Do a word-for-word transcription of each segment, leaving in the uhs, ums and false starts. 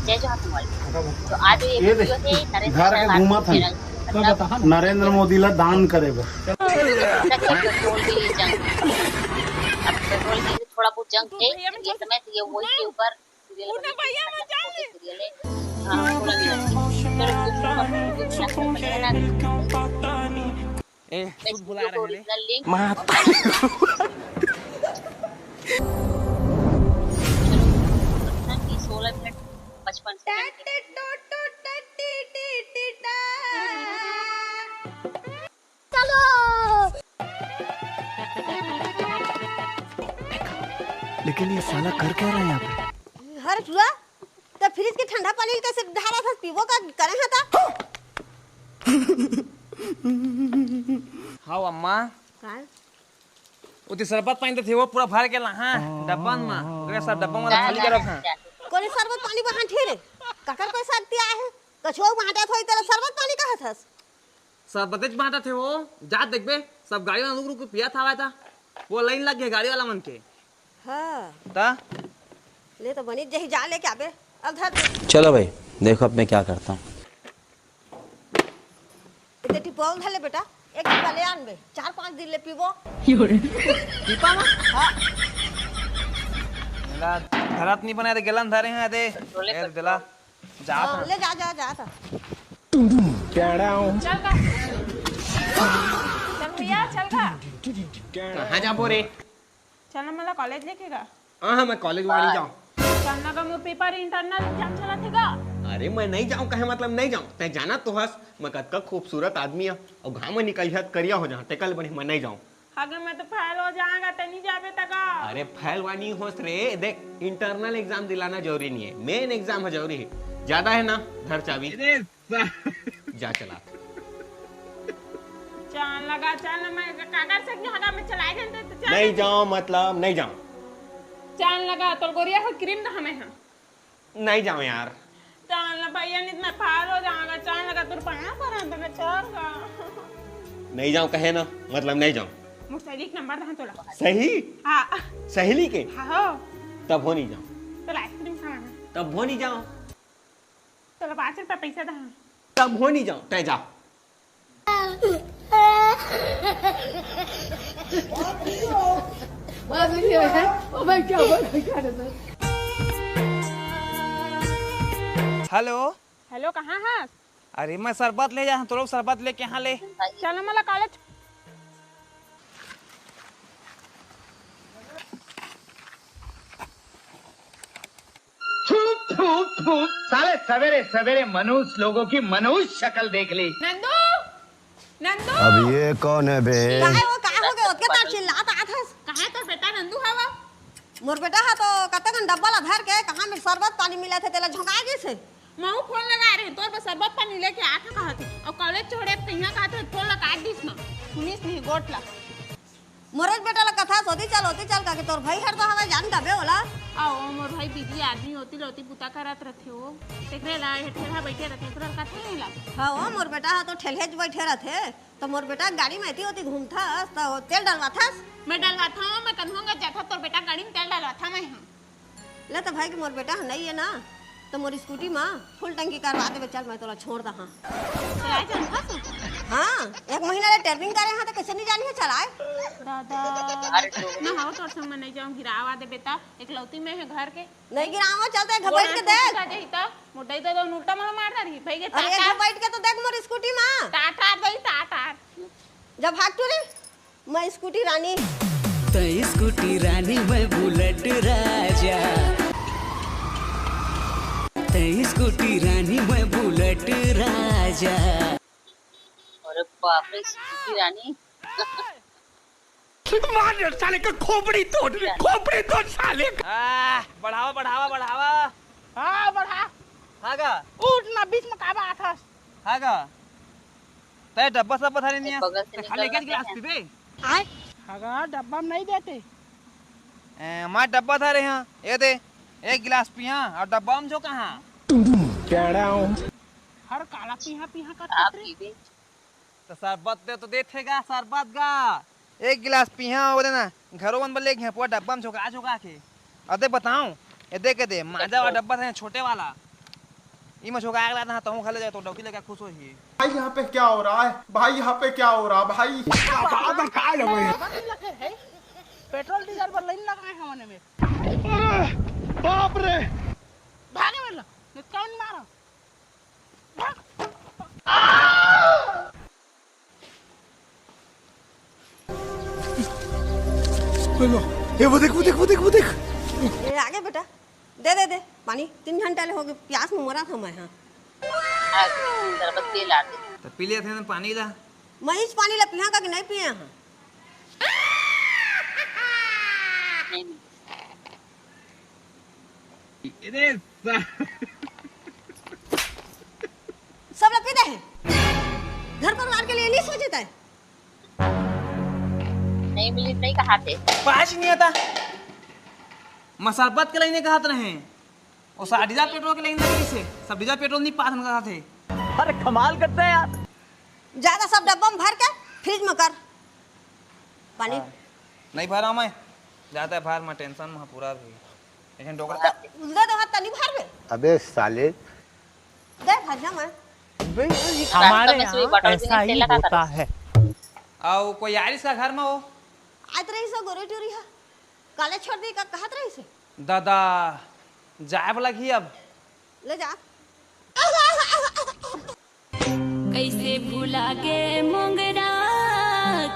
जय जोहार संगवारी। तो आज ये ये देख, वीडियो हे नरेंद्र घर के सरकार घूमत के हन। चैनल, मतलब, नरेंद्र मोदी ला दान करे बर। पेट्रोल भी जंग, अब पेट्रोल की भी थोड़ा बहुत जंग हे, ये समय तो ये वही के ऊपर सीरियल बने, मतलब, भैया, कोई सीरियल हे, हाँ, थोड़ा भी जंग। फिर कुछ लोग कुछ ना। ए, मैं शुद्ध बुला रहे हैं रे। ओरिजिनल लिंक माता। सोलह मिनट पचपन सेकंड। चलो। लेकिन ये साला कर क्या रहा है यहाँ पे? हर जुआ तो फ्रिज के ठंडा पानी ल कइसे ढारत हस, पीबो का करे हे त? हाव अम्मा। काय? ओती शरबत पानी देथे वो पूरा भर के लाहा डब्बा म, ओकरे सब डब्बा म खाली करत हां। कोने शरबत पानी बहान ठी रे? काकर पैसा दिया हे? कछुआ बांटत होई तेला शरबत पानी कहत हस? शरबतेच बांटत हे वो, जा देखबे, सब गाड़ी वाला रुक रुक के पियत हावय ता। वो लाइन लग गे गाड़ी वाला मन के। हाँ। ता? ले तो बनी जही जा लेके आबे। अब धर दे। चलो भाई, देखो अब मैं क्या करता हूँ। इते टिपवा धर ले बेटा, एक टिपा ले आन बे, चार पांच दिन ले पीबो। टिपा मा? हाँ। मेला धरत नहीं बनाए रे, गलन धरे हैं दे। ए, दिला। जा हाँ, था। ले जा, जा, जा था। चल का। चल भैया, चल का। कहाँ जाबो रे? चल ना, मोला कॉलेज लेके गा। हाँ, हाँ, मैं कॉलेज वाली जाऊँ। चल ना गा, मोर पेपर, इंटरनल एग्जाम चलत हे गा। अरे, मैं नहीं जाऊँ, कहे मतलब नहीं जाऊँ। तै जानत तो हस, मैं कतका खूबसूरत आदमी हूँ, और घाम में निकल जात करिया हो जाऊँ, तेकर ले बढ़िया मैं नहीं जाऊँ। अगर मैं तो फेल हो जाऊंगा, तो नहीं जाबे तक। अरे, फेल वानी होस रे, देख, इंटरनल एग्जाम दिलाना जरूरी नहीं है, मेन एग्जाम है जरूरी है। ज्यादा है ना, धर चाबी। अरे सा- जा चला। चल लगा, चल ना, मैं का कर सकती हूँ, अगर मैं चलाए जानते तो चल। नहीं जाओ, मतलब, नहीं जाओ। चल लगा, तोर गोरिया हो क्रीम तो हमें है। नहीं जाओ यार। चल ना भैया, नहीं तो मैं फेल हो जाऊंगा। चल लगा, तोर पाना पर अंदर में चल गा। नहीं जाओ कहे ना, मतलब नहीं जाओ। मोर सहेली के नंबर दहन तोला। सही? हाँ। सहेली के? हाँ हो। तब हो नहीं जाओ। तोला आइसक्रीम खाना है। तब हो नहीं जाओ। तोला पाँच रुपया पैसा दहन। तब हो नहीं जाओ, तय जा। हेलो। हेलो, कहाँ हस? अरे, मैं शरबत ले जा, तो लोग शरबत लेके यहाँ ले। चल ना, मला कॉलेज। थू, थू, थू, साले सवेरे सवेरे मनहूस लोगों की मनहूस शक्ल देख ली। नंदू, नंदू। अब ये कौन है बे? काय हो, काय हो गया? ओतके तार चिल्लात आत हस? कहाँ तोर बेटा नंदू हवा? मोर बेटा हा तो कतकन डब्बा ला धर के कहाँ में शरबत पानी मिलत हे, तेला झोंका गिस हे। महू फोन लगा रहे, तोर बर शरबत पानी लेके आत हे कहत हे। अउ कॉलेज छोड़े कहियाँ कहत हे, फोन ला काट दिस ना। सुनिस नहीं, गोठ ला। मोरेच बेटा ला कथस, ओती चल, ओती चल, काके तोर भाई हर तो हवय, जान डाबे ओला। अउ मोर भाई busy आदमी, ओती ले ओती बुता करत रथे ओ। तेकरे ला, ए ठेलहा बइठे रथे, एकरा ला कथे नहीं ला। हाँ, ओ मोर बेटा हा तो ठेलहेच बइठे रथे, तो मोर बेटा गाड़ी में एती ओती घूमथस, तो तेल डलवाथस? मैं डलवाथंव, मैं कन्हू गा जाथंव, तोर बेटा गाड़ी में तेल डलवाथंव मैं हा। ले तो भाई के मोर बेटा ह नइ हे ना, तो मोर स्कूटी म फुल टंकी करवा देबे, चल मैं तोला छोड़ दहां। चलाए जानथस? हाँ, एक महीना ले ट्रेनिंग करे हंव तो कइसे नइ जानही चलाए? दादा, मैं हव तोर संग म नइ जांव, गिरावा देबे त एकलौती मैं हे घर के। नइ गिरावंव, चल तो एक घ बइठ के देख। मोर दाई दादा उल्टा मोला मार डारही, भाई के अरे एक घ बइठ के तो देख मोर स्कूटी म। टाटा दई टाटा। जब भाग टूरी। मैं स्कूटी रानी। तै स्कूटी रानी, मैं बुलेट राजा। तै स्कूटी रानी, मैं बुलेट राजा। अरे बाप रे, स्कूटी रानी। मार साले का खोपड़ी तोड़, खोपड़ी तोड़ साले का। आह, बढ़ावा, बढ़ावा, बढ़ावा। हाँ, बढ़ा। हाँ गा। उठ ना, बीच में काबर आथस? हाँ गा। तै डब्बा सब्बा धरे नइ हस। बगल से त खाली निकलना एक गिलास पीबे। आय। हाँ गा, डब्बा में नइ देते। ए, मैं डब्बा धरे हंव, ए दे, एक गिलास पीहां अउ डब्बा में झोंकाहां। हर काला पीहां पीहां करत रहे। त शरबत दे तो देथे गा, शरबत गा। एक गिलास पीहां, ओ दे ना, घरो मन बर ले गेंव, पूरा डब्बा में झोंका झोंका के। अउ दे बताओं, ए दे के दे, माजा वाला डब्बा हे, छोटे वाला। ई मछोका आग लाना, तहूँ खा ले जाए, तो डौकी लगा खुश होही। भाई, यहाँ पे क्या हो रहा है? भाई, यहाँ पे क्या हो रहा है, भाई? बात है, का जब है? खबर नहीं लगे है। पेट्रोल डीजल पर लाइन लगाए हैं मने में। अरे, बाप रे! भागे वाला, निकाल मारो। भाग। ए, वो देख, वो देख, वो देख, वो देख। ए, आगे बेटा, दे, दे, दे पानी। तीन घंटा ले हो गए, प्यास में मरा था मैं, हाँ। आ, शरबत पिए ला दे। तो पी लिया था ना पानी ला। मैं इस पानी ला पिया का कि नहीं पिया, हाँ? नहीं, नहीं। अरे सा- सब ला पी दे हैं। घर परिवार के लिए नहीं सोचता है। नहीं मिली, नहीं कहा थे। पाँच नहीं आता। मसालपत के लाइन कहा रहे। वो सा डीजल पेट्रोल के लाइन लगी से। सब डीजल पेट्रोल नहीं पास कहा थे। अरे कमाल करते हैं यार। ज्यादा सब डब्बा में भर के फ्रिज में कर पानी। हाँ। नहीं भरा मैं। ज्यादा भर मैं टेंशन में पूरा भी। लेकिन डोकरा उधर तो हाथ नहीं भर में। अबे साले। दे भर जा मैं। हमारे यहाँ ऐसा ही होता है। आओ कोई आरिस का घर में हो? आत रही सो गोरे टूरी है। काले छोड़ दी का कहत रही से? दादा, जाए वाला घी अब। ले जा। कैसे भुला गे मोंगरा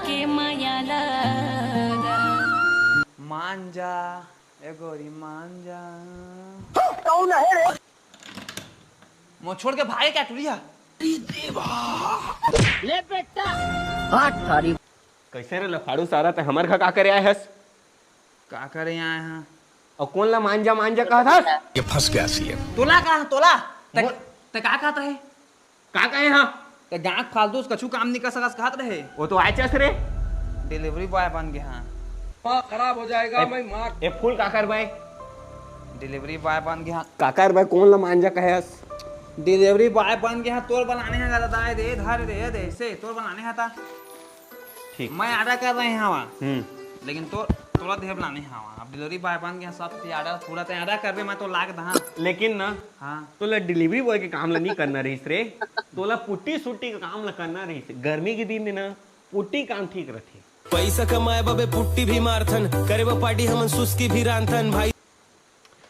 के माया लगा। मान जा, ए गोरी मान जा। कौन है रे? मो छोड़ के भागे क्या टुरिया? ले बेटा। हाथ थारी। कैसे रे लफाड़ू सारा, ते हमर घर का करे आए हस? का करे आए हैं? और कौन ला मांजा मांजा कहा था? ये फंस गया सीएम। तोला कहा तोला? ते, ते का कहत रहे? का कहे हाँ? ते गांठ फालतू से कछु काम नहीं कर सकस कहत रहे। वो तो आए चस रे। डिलीवरी बॉय बन गया हाँ। दिमाग खराब हो जाएगा ए, मैं मार। ए फूल काकर भाई। डिलीवरी बॉय बन गया हाँ। काकर भाई कौन ला मांजा कहे हस? डिलीवरी बॉय बन गया हाँ, तोर बनाने हैं दादा, दे धर दे दे से तोर बनाने हैं ता। ठीक। मैं आडा कर रहे हैं हवा। हम्म। लेकिन तो तोला देह बनाने हवा। अब डिलीवरी बॉय बन गया, सब चीज आडा पूरा ते आडा कर दे, मैं तो लाग दहा। लेकिन ना, हाँ। तो ले डिलीवरी बॉय के काम ला नहीं करना रहीस रे। तोला पुट्टी सुट्टी के काम ला करना रहीस। गर्मी के दिन में ना पुट्टी काम ठीक रथे। पैसा कमाए बबे पुट्टी भी मारथन, करे बर पार्टी हमन सुस्की भी रांधथन भाई।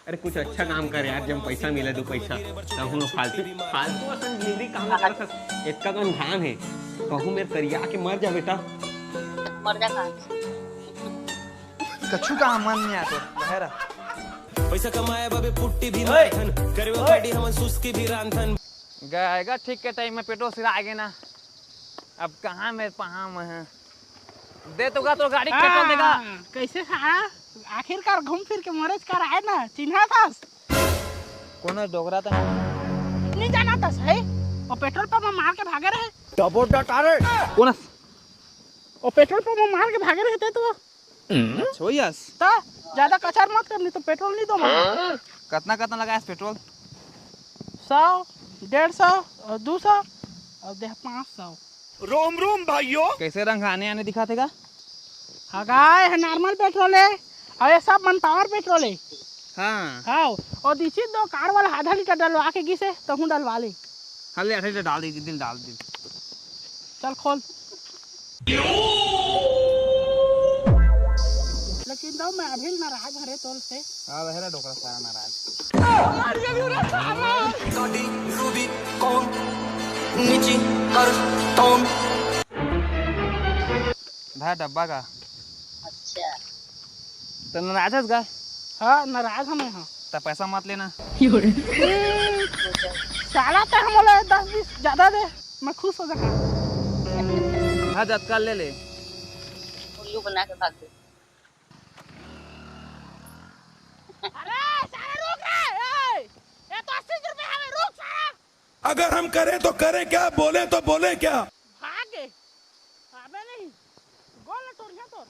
अरे कुछ अच्छा काम कर यार, जब पैसा मिले दो पैसा। कहूँ ना फालतू, फालतू असन डिलीवरी काम ना कर सक। इतना कन धान है, कहूँ मेरे करिया के मर जा बेटा। मर जा कहाँ? कछु का मन नहीं आते, बहरा। पैसा कमाए बबे पुट्टी भी ओए! मारथन, करे ओए! पार्टी हमन सुस्की भी रांधथन। गएगा ठीक के टाइम में पेटो सिरा आगे ना। अब कहाँ मेरे पहा में है? दे तो गा तो गाड़ी के पेट्रोल देगा। हाँ, कैसे सारा आखिरकार घूम फिर के मोरेज कर आए ना, चिन्हा था? कौन है डोगरा था? नहीं जाना था सही। वो पेट्रोल पंप में मार के भागे रहे। डबो डटारे। कौन है? वो पेट्रोल पंप में मार के भागे रहते तो। अच्छा, वही आस। तो ज्यादा कचार मत कर, नहीं तो पेट्रोल नहीं दो मैं। कितना, कितना लगाया इस पेट्रोल? सौ, डेढ़ सौ और दो सौ और देह पाँच सौ। रोम रोम भाइयों। कैसे रंग आने आने दिखाते का? हगाए है, नॉर्मल पेट्रोल है। और ये सब मन पावर पेट्रोल है। हाँ। हाँ, और दीची दो कार वाला आधा लीटर डलवा के गिसे, तो हूँ डलवा ले। हाँ, ले, आधा लीटर डाल दे, दिल डाल दे। चल खोल। लेकिन दो मैं अभी नाराज हरे तोल से। हाँ, वह ना डोकरा सारा नाराज। गाड़ी रूबी कौन नीची कर तौन। भाई डब्बा का। अच्छा। तो नाराज है का? हाँ, नाराज हमें हाँ। तो पैसा मत लेना। साला तो हम बोला दस बीस ज्यादा दे, मैं खुश हो जाऊंगा। हाँ, जतका ले ले। उल्लू बना के भाग दे। अरे, साला रुक रे, ए, ये तो अस्सी रुपए हवे, रुक साला। अगर हम करें तो करें क्या, बोले तो बोले क्या? भागे। अबे नहीं। गोल टोरिया तोर।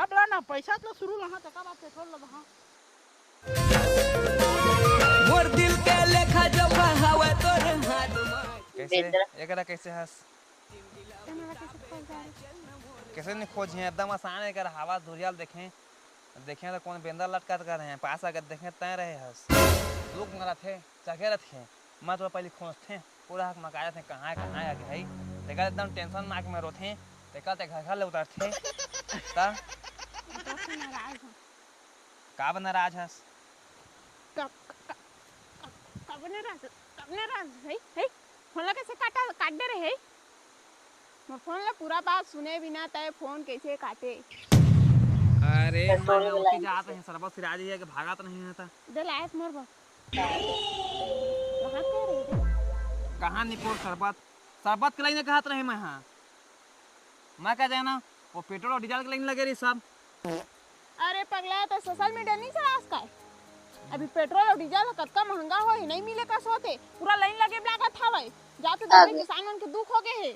अब ला ना, पैसा तो शुरू लहा, तका बाद पेट्रोल लगा। मोर दिल के लेखा जोखा हवे तोर हाथ में। कैसे? बेंदरा। एकरा कैसे हस? कैसे नहीं खोज है? एकदम आसान है, एकर हवा धुरियाल देखें। देखे त कोन बेंदर लटकात कर रहे हैं, पास आके देखे तय रहे हस। लोग न रथे, चघे रथे। मैं तो पहले खोजथे, पूरा हक मका जाथे, कहाँ है, कहाँ है आगे है। तेकर एकदम टेंशन में आके मैं रोथे, तेकर ते घर घर ले उतरथे। ता? तोर से नाराज हूँ। का बा नाराज हस? कब, कब, कब नाराज, कब नाराज है, है? फोन ला कैसे काटा, काट दे रहे है? मोर फोन ला पूरा बात सुने बिना तय फोन कैसे काटे? अरे, पेट्रोल मैं वाला ओती जात रहे, सरबत सिरा जी है कि भागत नहीं है ता। दे लायस मोर बा। कहाँ के रहे रे? कहाँ निपोर सरबत? सरबत के लाइन कहत रहे मैं, हाँ। मैं का जाना, वो पेट्रोल और डीजल के लाइन लगे रही सब। अरे पगला, तो सोशल मीडिया नहीं चलास काय? अभी पेट्रोल और डीजल ह कतका महंगा होए, नहीं मिले कस होते, पूरा लाइन लगे लागत हवय। जा तो देखबे, अरे। किसान मन के दुख हो गए हे।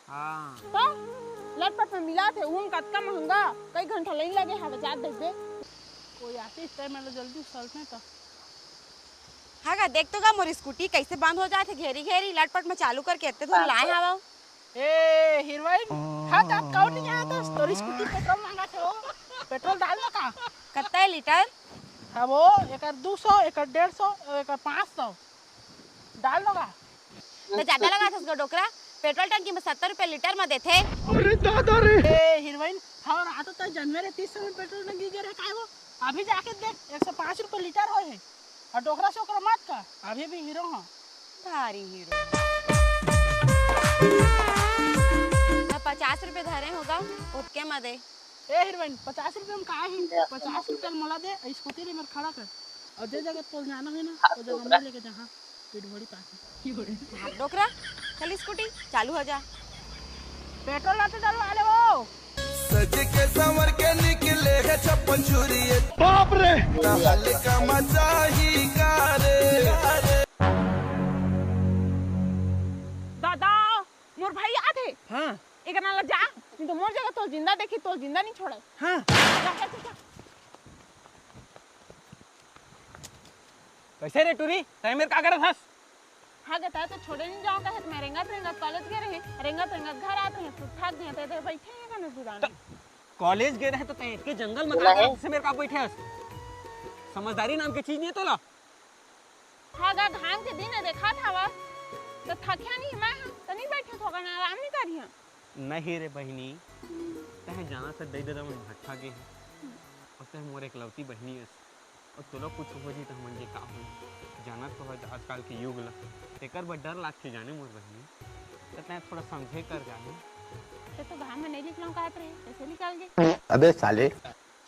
हाँ। तो लटपट में मिला थे, उहू म कतका महंगा, कई घंटा लाइन लगे हवे, जा देखबे। कोई आतिस तय, मैं जल्दी चलते तो। हाँ गा, देख तो गा, मोर स्कूटी कैसे बंद हो जाथे घेरी घेरी, लटपट में चालू करके एते दूर लाए हवव। ए हीरोइन, हाँ, तो कौन नहीं आया था? तोर स्कूटी पेट्रोल मांगा थे वो। पेट्रोल डाल दो का? कत्ता है लीटर? हाँ वो, एकर दो सौ, एकर डेढ़ सौ, एकर पाँच सौ। डाल दो का? तो ज्यादा लगा था उसको डोकरा। पेट्रोल टंकी में सत्तर रुपए लीटर में देथे। अरे दादा रे। ए हीरोइन, हाँ रात तो जनवरी तीस में पेट्रोल टंकी गिरे काय वो? अभी जाके देख, एक सौ पाँच रुपए लीटर होए है। और डोकरा से ओकरा मत का, अभी भी हीरो हाँ। भारी हीरो। मैं पचास रुपए धरे होगा, उतके म दे। ए हीरोइन, पचास रुपए में का है? पचास रुपए मोला दे, स्कूटी ले मेरे खड़ा कर। और जे जगह तोल जाना है ना, वो जगह मैं लेके जहाँ पेट भरी पास है। भाग डोकरा, चल स्कूटी चालू हो जा। पेट्रोल ना तो डलवा ले वो। सज के संवर के निकले है छप्पन छुरी। बाप रे। हल्का मचा ही का रे। दादा, मोर भाई आथे। हाँ। एक ना ला जा, नहीं तो मोर जगह तोल जिंदा देखी, तोल जिंदा नहीं छोड़े। हाँ। जा, जा, जा, जा। कैसे रे टूरी, तय मेरे का करत हस? हाँ गे, तय तो छोड़े नहीं जाओ कहे, मैं रेंगत रेंगत कॉलेज गए रहे, रेंगत रेंगत घर आत रहे, तू थक गए, तय बैठे हैं कने दुकान। कॉलेज गए रहे तो तय के जंगल में का करत हस, मेरे का बैठे हस? समझदारी नाम की चीज नहीं है तोला। हाँ गा, घाम के दिन है, देखा था बस, तो थकिया नहीं मैं, तो नहीं बैठे थोड़ा ना आराम नहीं करिया। नहीं रे बहिनी, तह जाना से दई ददा मन भट्ठा गे हे। अउ तह मोर एकलौती बहिनी अस। अउ तोला कुछ हो जी त हमन के का होई? जानत तो हस आजकल के युग ल, तेकर बर डर लागथे जाने मोर बहिनी। त तह थोड़ा समझे कर जाने। ते तो घाम में नहीं निकलऊं कहत रहे, कैसे निकल गे? अबे साले।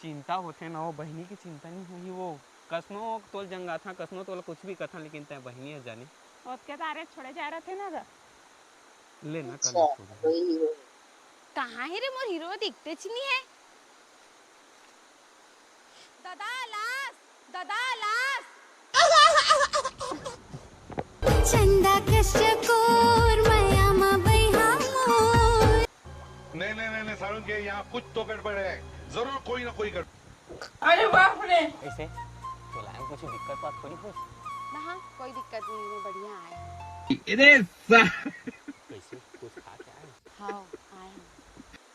चिंता होथे ना, वो बहिनी की चिंता नहीं होही वो। कसनो तोल जंगाथा, कसनो तोला कुछ भी कथा, लेकिन तह बहिनी अस जाने। ओतके तारे छोड़े जा रहे थे ना गा। ले ना, अच्छा, कल छोड़। वही, वही। कहाँ हे रे मोर हीरो? दिखतेच नहीं है। दादा लास, दादा लास। चंदा कश्यप कोर मया मा बैहा मोर। नहीं, नहीं, नहीं, नहीं, सारुण के यहाँ कुछ तो गड़बड़ है, जरूर कोई ना कोई गड़बड़। अरे बाप रे। ऐसे तोला कुछ दिक्कत बात थोड़ी हो? ना, हाँ, कोई दिक्कत नहीं, मैं बढ़िया आए। अरे सा- कैसे, कुछ खा के आए? हाँ, आए हैं।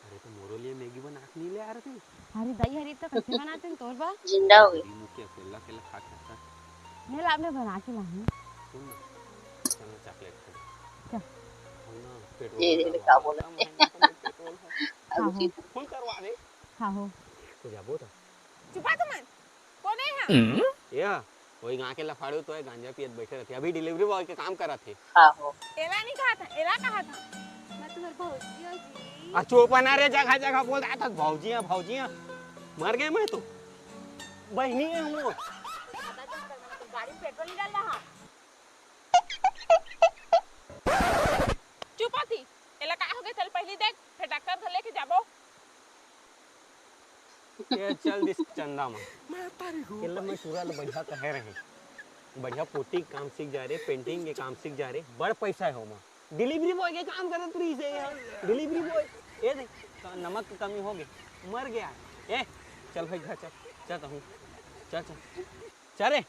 अरे तो मोरो लिए मैगी बना के नहीं ले आ रहे थे? अरे दही हरी तो कैसे बनाते हैं तोर बा? जिंदा हो गई। पूरी मुखिया अकेला अकेला खा के आता। ये ला, मैं बना के लाऊं। सुन ना, चल ना चॉकलेट खा। क्या? सुन ना, पेट्रोल ये, ये भरवा क्या बोला? कम है ना, तो पेट्रोल है। हाँ, हो। फुल करवा दे। हाँ, हो। तो जाबो तो। चुपा तो मन। कोने है? या, वही गांव के लफाड़ू तो है, गांजा पियत बैठे रहते। अभी डिलीवरी बॉय के काम करत हे। आहो। एला नहीं कहा था, एला कहा था। मैं तुम्हारे भौजी हूँ जी। आ, चुप ना रे, जगह जगह बोल रहा था, भौजी है, भौजी है। मर गए मैं तो। बहनी है हम लोग। गाड़ी में पेट्रोल नहीं डाल रहा। चुप थी। एला का हो गए? चल पहली देख, फिर डॉक्टर घर लेके जाबो। ये चल दिस चंदा मा। मैं तारी हो केला भाई। मैं टूरा ले बढ़िया कहे रहे। बढ़िया पोती के काम सीख जा रे, पेंटिंग के काम सीख जा रे, बड़ पैसा है ओमा। डिलीवरी बॉय के काम करत रही से यार, डिलीवरी बॉय। ये देख, का नमक की कमी हो गई, मर गया। ए, चल भाई घर चल, चल कहूँ, चल, चल, चल रे।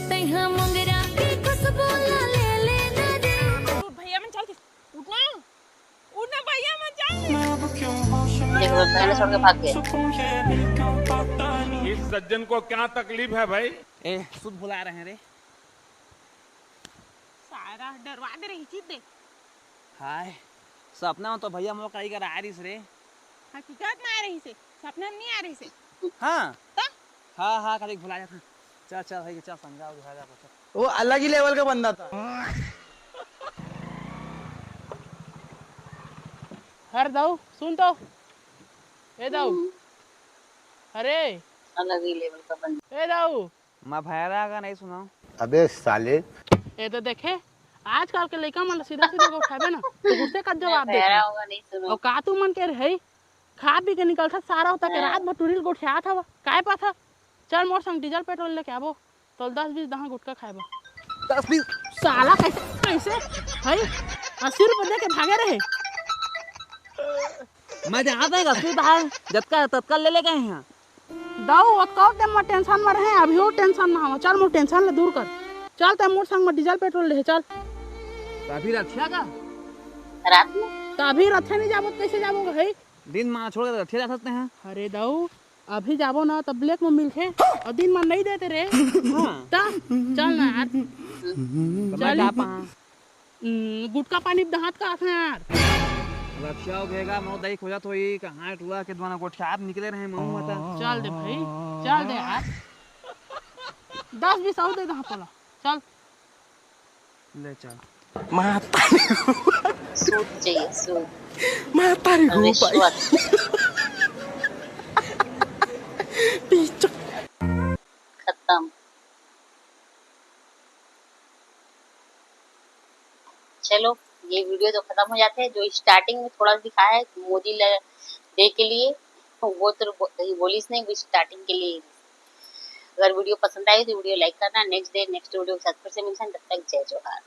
तैहा मोंगरा के खुशबू ला ले लेना रे। उठ भैया मन चल, उठ ना, उठ ना भैया मन चल। देख लो, बहन छोड़ के भाग गए। इस सज्जन को क्या तकलीफ है भाई? ए, सूद भुला रहे हैं रे। सारा डरवा दे रही चीज दे। हाय, सपना में तो भैया मोर कई कर आ रहीस रे। हकीकत में आ रहीस हे, सपना में नहीं आ रहीस हे। हाँ तो? हाँ हाँ, कभी भुला जाता। चल चल भाई, चल समझाओ, घर जाओ, चल। वो अलग ही लेवल का बंदा था। हर दाऊ सुन तो, ए दाऊ, अरे अलग ही लेवल का बंदा। ए दाऊ, मैं भैरा का नहीं सुनाऊँ। अबे साले। ए तो देखे, आजकल के लइका मन ला सीधा सीधा गोठियाबे ना तो गुस्से का जवाब देथे। भैरा होगा, नहीं सुनो। अउ का तू मन के रहे, खा पी के निकलथा सारा होता के, रात भर टूरी ल गोठियात हवा, काय पाथा? चल मोर संग डीजल पेट्रोल लेके आबो, तोल दस बीस दहा गुटखा खाए बर। दस बीस। साला कैसे, कैसे? हई, अस्सी रुपये दे के भागे रहे। मैं जानत नहीं, अस्सी धार जतका ततका ले ले गए हैं। दाऊ, ओतका दिन में टेंशन में रहे, अभी वो टेंशन में हवा। चल मोर टेंशन ले दूर कर। चल ते मोर संग में डीजल पेट्रोल ले, चल। तो अभी रखिया का? रात में तो अभी रथे नहीं जाबो तो कैसे जाबो भाई? दिन में छोड़ के रखिया जा सकते हैं। अरे दाऊ, अभी जाबो ना तब ब्लैक में मिलथे और दिन में नहीं देते रे। हाँ। ता चल ना यार। तो मैं जा पा। हम्म, गुटखा पानी दहात का आथे यार। रखिया हो गएगा, मो दही खोजत होई, कहाँ टुआ के द्वारा गोठियात निकले रहे, मऊ मता। चल दे भाई, चल दे यार। दस बीस और दे दहा तोला। चल। ले चल। माता सूद चाहिए, सूद। माता रे हो भाई। रिश्वत। पीछे खत्म। चलो, ये वीडियो तो खत्म हो जाते हैं। जो स्टार्टिंग में थोड़ा सा दिखाया है मोदी ले डे के लिए, वो तो बो- ये बोली इसने स्टार्टिंग के लिए। अगर वीडियो पसंद आई तो वीडियो लाइक करना। नेक्स्ट डे नेक्स्ट वीडियो के साथ फिर से मिलते हैं। तब तक जय जोहार।